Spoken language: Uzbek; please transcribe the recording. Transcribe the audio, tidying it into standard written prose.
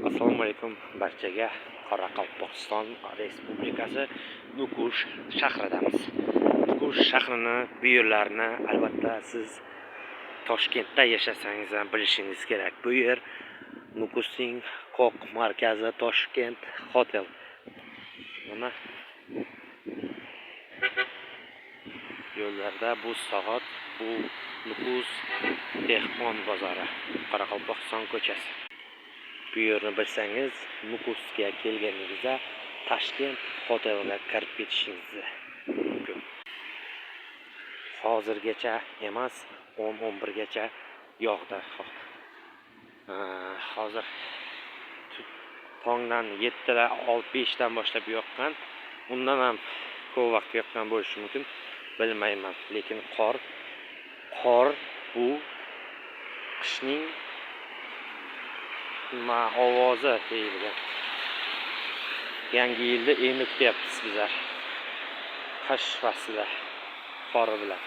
Assalomu alaykum barchaga. Qoraqalpog'iston Respublikasi Nukus shahridamiz. Nukus shahrini, bu yerlarni albatta siz Toshkentda yashasangiz ham bilishingiz kerak. Bu yer Nukusning qoq markazi, Toshkent Hotel. Mana yo'llarda bu soat, bu Nukus dehqon bozori, Qoraqalpog'iston ko'chasi. Bu yerni bilsangiz, Nukusga kelganingizda Tashkent Hotelga kirib ketishingiz mumkin. Hozirgacha emas, 10-11gacha yog'di. Hozir tongdan 7da, 5dan boshlab yoqqan. Undan ham ko'p vaqt yoqqan bo'lishi mumkin, bilmayman. Lekin qor bu qishning nima ovozi deyilgan. Yangi yilni endi kutyapmiz bizlar. Qish fasli qori bilan.